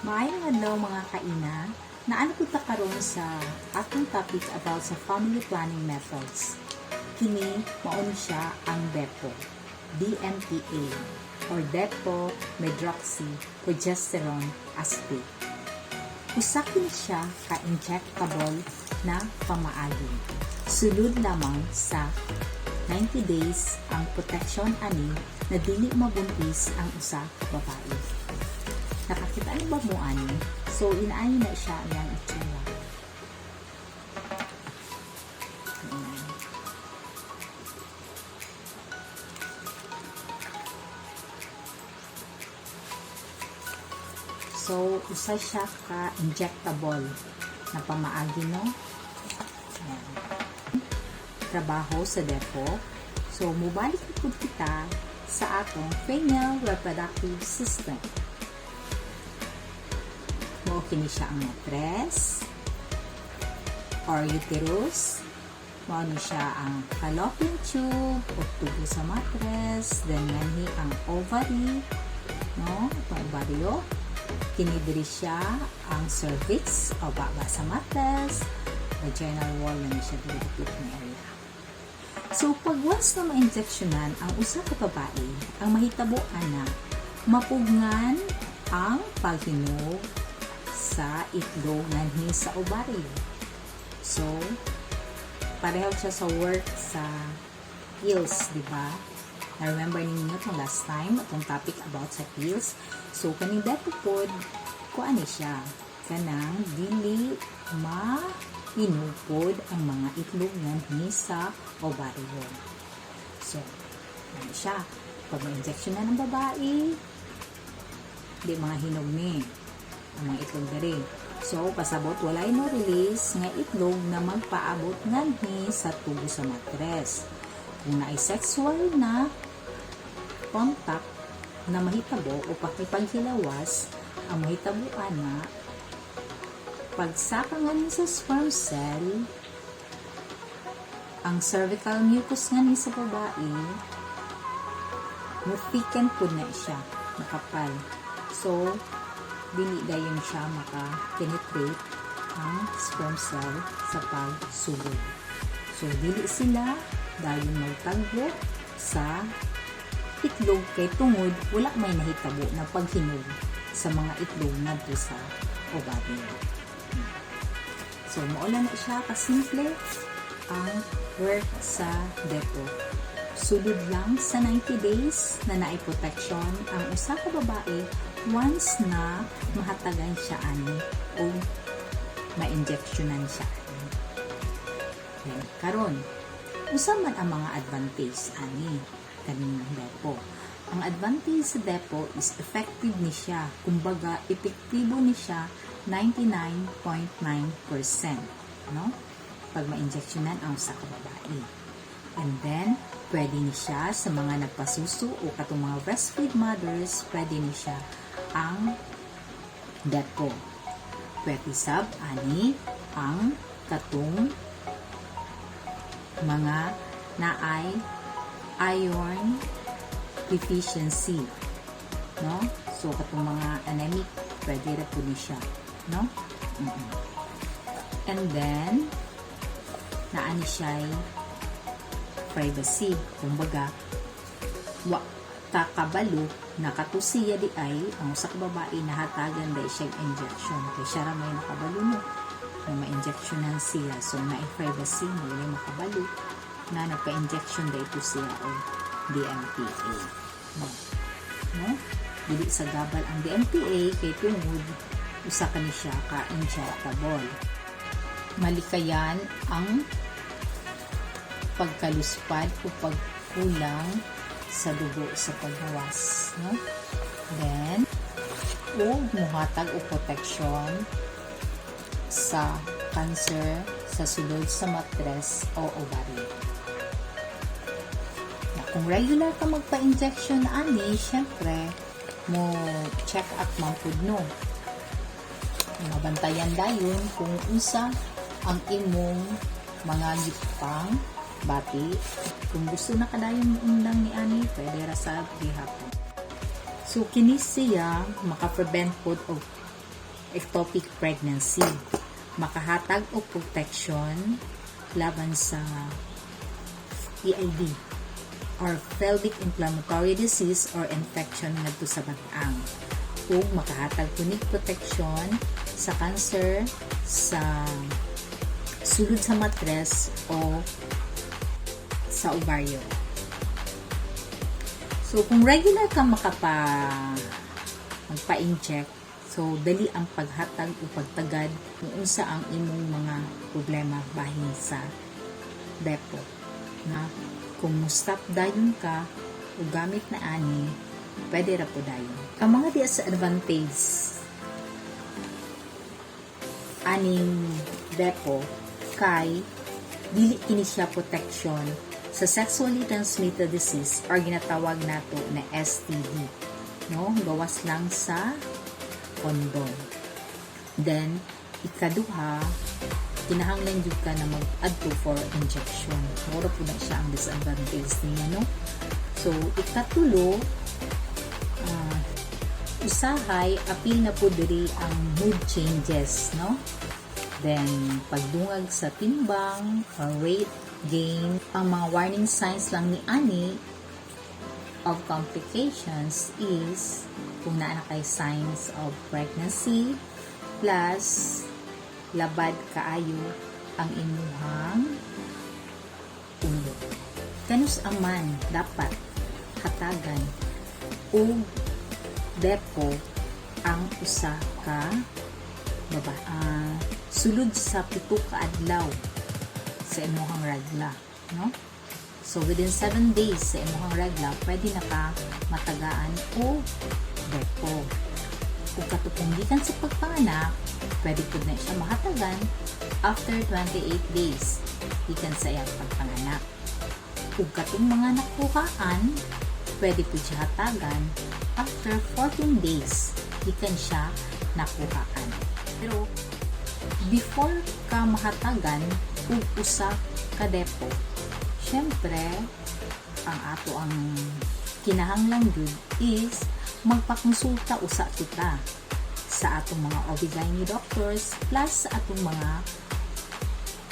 Maayong adlaw, mga kaina. Naa na pud ta karon sa atong topic about sa family planning methods. Kini mao ni siya ang DEPO, DMPA or Depo Medroxy Progesterone Acetate. Usa kini siya ka injectable na pamaagi. Sulod lamang sa 90 days ang protection ani na dili mabuntis ang usa ka babae. Nakakita na ba mo ani? So, inaani na siya ang itsura. Ayan. So, usa siya ka injectable na pamaagi, no? Ayan. Trabaho sa depo. So, mubalik pud kita sa atong female reproductive system. Mao kini siya ang matres or uterus. Mao ni siya ang fallopian tube o tubo sa matres. Then, nganhi ang ovary, no? Itong ovaryo. Kini diri siya ang cervix o baba sa matres. Vaginal wall na ni siya diri dapit na area. So, pag once na ma-injectionan ang usa ka babae, ang mahitabo ana, mapugngan ang paghinog sa itlog nganhi sa ovaryo. So, pareho siya sa work sa pills, di ba? Na-remember ninyo itong last time, itong topic about sa pills. So, kaning depo pod, kuan ni siya, kanang dili mainupod ang mga itlog nganhi sa ovaryo. So, ano siya? Pag ma-injection na ng babae, di mga hinog ni ang mga itlog diri. So, pasabot walay no release nga itlog na magpaabot nganhi sa tubo sa matres. Kung naay sexual na contact na mahitabo o pakipaghilawas, ang mahitabo ana, pagsaka ngani sa sperm cell, ang cervical mucus ngani sa babae, mo thicken pud na siya, makapal. So, dili dayon siya maka-penetrate ang sperm cell sa pagsugod. So, dili sila dayon magtagbo sa itlog kay tungod wala may nahitabo na paghinog sa mga itlog ngadto sa ovary. So, mao lang na siya kasimple ang work sa depo. Sulod lang sa 90 days na naay protection ang usa ka babae once na mahatagan siya ani o ma-injectionan siya ani. Then, karon, usa man ang mga advantage ani kaning depo? Ang advantage sa depo is effective ni siya. Kumbaga, epektibo ni siya 99.9%, no? Pag ma-injectionan ang usa ka babae. And then, pwede ni siya sa mga nagpasuso o katong mga breastfeed mothers, pwede ni siya ang depo. Pwede sab ani ang katong mga naay iron deficiency, no? So katong mga anemic, pwede ra pud ni siya, no? And then naa ni siya privacy. Kumbaga, wa ta kabalo na kato siya di ay ang usa ka babae nahatagan dai siya injection kay siya ra may nakabalo, no, na ma-injectionan siya. So naay privacy mo, wala makabalo na nagpa-injection dai to siya og DMPA, no? Dili sagabal ang DMPA kay tungod usa ka ni siya ka injectable. Malikayan ang pagkaluspad o pagkulang sa dugo sa paggawas, no? Then ug muhatag og protection sa cancer sa sulod sa matres o ovary. Na kung regular ka magpa-injection ani, syempre mo check up man pud, no? Mabantayan dayon kung unsa ang imong mga gipang bati. Kung gusto na kadayon mo undang ni ani, pwede ra sab gihapon. So kini siya maka-prevent pod og ectopic pregnancy. Makahatag og protection laban sa PID or pelvic inflammatory disease or infection ngadto sa bag-ang. Ug makahatag pud ni protection sa cancer sa sulod sa matres o sa ovaryo. So, kung regular ka magpa-inject, so dali ang paghatag o pagtagad kung unsa ang imong mga problema bahin sa depo. Na kung mo-stop dayon ka o gamit na ani, pwede ra po dayon. Ang mga disadvantage aning depo kay dili kini siya protection sa sexually transmitted disease or ginatawag nato na STD, no? Gawas lang sa condom. Then ikaduha, kinahanglan jud ka na mag-adto for injection. Mura po na siya ang disadvantage niya, no? So ikatulo, usahay apil na po diri ang mood changes, no? Then pagdungag sa timbang or weight gain. Ang mga warning signs lang ni ani of complications is kung naa na kay signs of pregnancy plus labad kaayo ang imuhang ulo. Kanus-a man dapat hatagan og depo ang usa ka babae? Sulod sa 7 ka adlaw sa imuhang regla, no? So within 7 days sa imuhang regla, pwede na ka matagaan og depo. Kung katong gikan sa pagpanganak, pwede pud na siya mahatagan after 28 days gikan sa iyang pagpanganak. Ug katong mga nakuhaan, pwede pud siya hatagan after 14 days gikan siya nakuhaan. Pero before ka mahatagan og usa ka depo, syempre ang ato ang kinahanglan jud is magpakonsulta usa kita sa atong mga OB-GYN doctors plus sa atong mga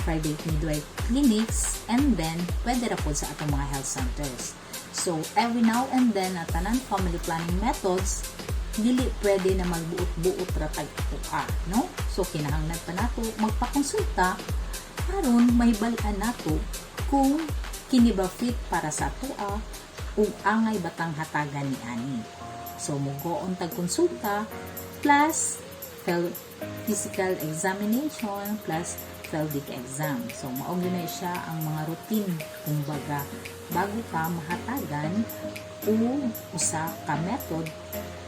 private midwife clinics, and then pwede ra pod sa atong mga health centers. So every now and then na tanan family planning methods, dili pwede na magbuot-buot ra tag atoa, no? So kinahanglan pa nato magpakonsulta aron mahibal-an nato kung kini ba fit para sa atoa ug angay batang hatagan ni ani. So mo-go-on tag konsulta plus physical examination plus pelvic exam. So mao gyud na siya ang mga routine kumbaga bago ka mahatagan og usa ka method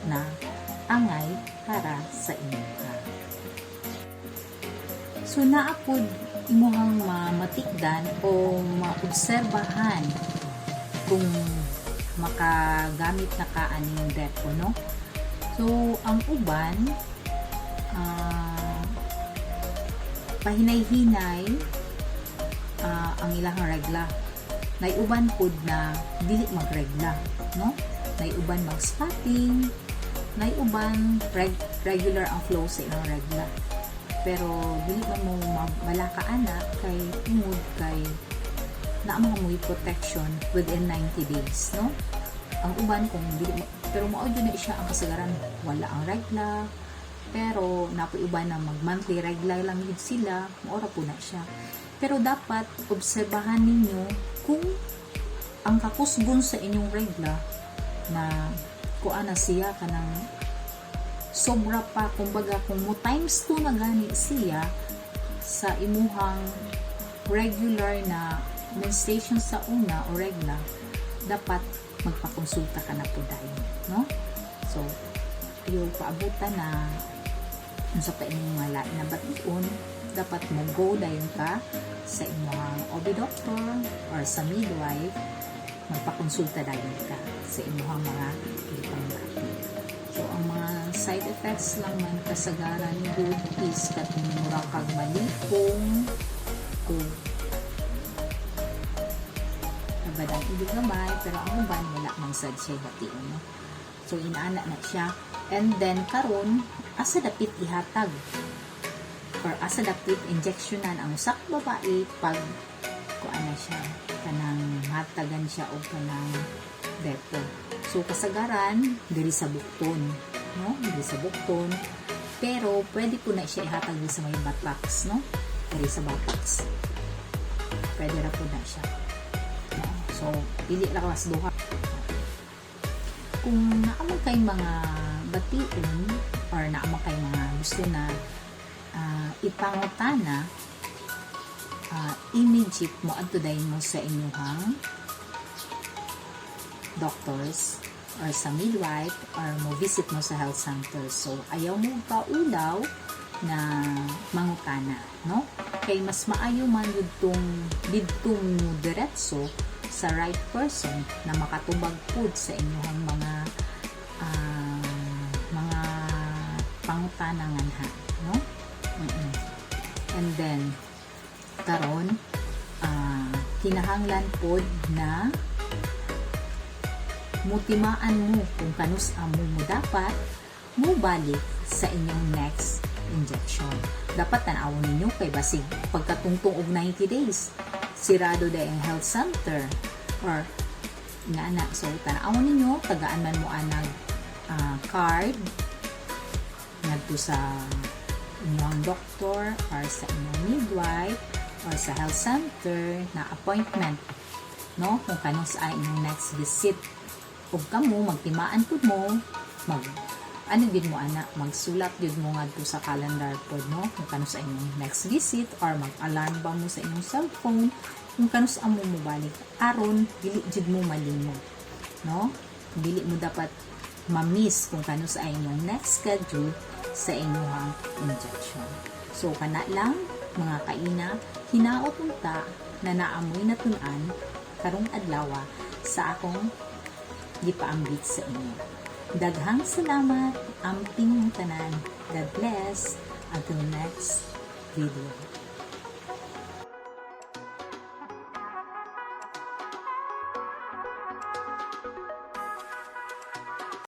na angay para sa imuha. So naa pod imuhang mamatikdan o maobserbahan kung makagamit na ka aning depo, no? So ang uban, pahinay-hinay ang ilang regla. Nay uban pod na dili magregla, no? Nay uban mag-spotting, nay uban regular ang flow sa ilang regla. Pero dili man mo malaka ana kay tungod kay naa man mo'y protection within 90 days, no? Ang uban kung dili pero mao jud na siya ang kasagaran, wala ang regla, pero napoy uban na mag monthly regla lang gid sila, mao ra po na siya. Pero dapat obserbahan ninyo kung ang kakusgon sa inyong regla na kuan na siya, kanang sobra pa kumbaga, kung mo times 2 na gani siya sa imuhang regular na menstruation sa una o regla, dapat magpakonsulta ka na po dayon, no? So ayaw paabutan na unsa pa imong mga lain na bation, dapat mo go dayon ka sa imong OB doctor or sa midwife, magpakonsulta dayon ka sa imong mga gipangbati. So ang mga side effects lang man kasagaran gud is katong mura kag malipong ug labad ang ilig gamay, pero ang uban wala man sad siya bation, no? So inaana na siya. And then karon, asa dapit ihatag or asa dapit injectionan ang usa ka babae pag kuan na siya, kanang hatagan siya og kanang depo? So kasagaran diri sa bukton, no? Diri sa bukton, pero pwede po na siya ihatag diri sa may buttocks, no? Diri sa buttocks pwede ra po na siya, no? So dili ra kas duha. Kung naa man kay mga bation or naa man kay mga gusto na ipangutana, immediate mo adto dayon mo sa inyong doctors or sa midwife or mo visit mo sa health center. So ayaw mo kaulaw na mangutana, no? Kay mas maayo man didtong didto mo diretso sa right person na makatubag pud sa inyong mga pangutana nganha, no? And then karon, kinahanglan pod na mutimaan mo kung kanus-a mo mo dapat mo balik sa inyong next injection. Dapat tan-awon ninyo kay basig pagkatungtong og 90 days, sirado dayon ang health center or nga na. So tan-awon ninyo, tagaan man mo anag card ngadto sa inyong doktor or sa inyong midwife or sa health center na appointment, no, kung kanus-a inyong next visit. Ug kamo magtimaan pud mo, mag ano gid mo ana, magsulat gid mo ngadto sa calendar pod, no, kung kanus-a inyong next visit or mag-alarm ba mo sa inyong cellphone kung kanus-a mo mobalik aron dili jud mo malimot, no? Dili mo dapat ma-miss kung kanus-a inyong next schedule sa inyong injection. So kana lang, mga kaina, hinaot unta na naa moy natun-an karong adlaw sa akong gipaambit sa inyo. Daghang salamat, amping tanan. God bless. Until next video.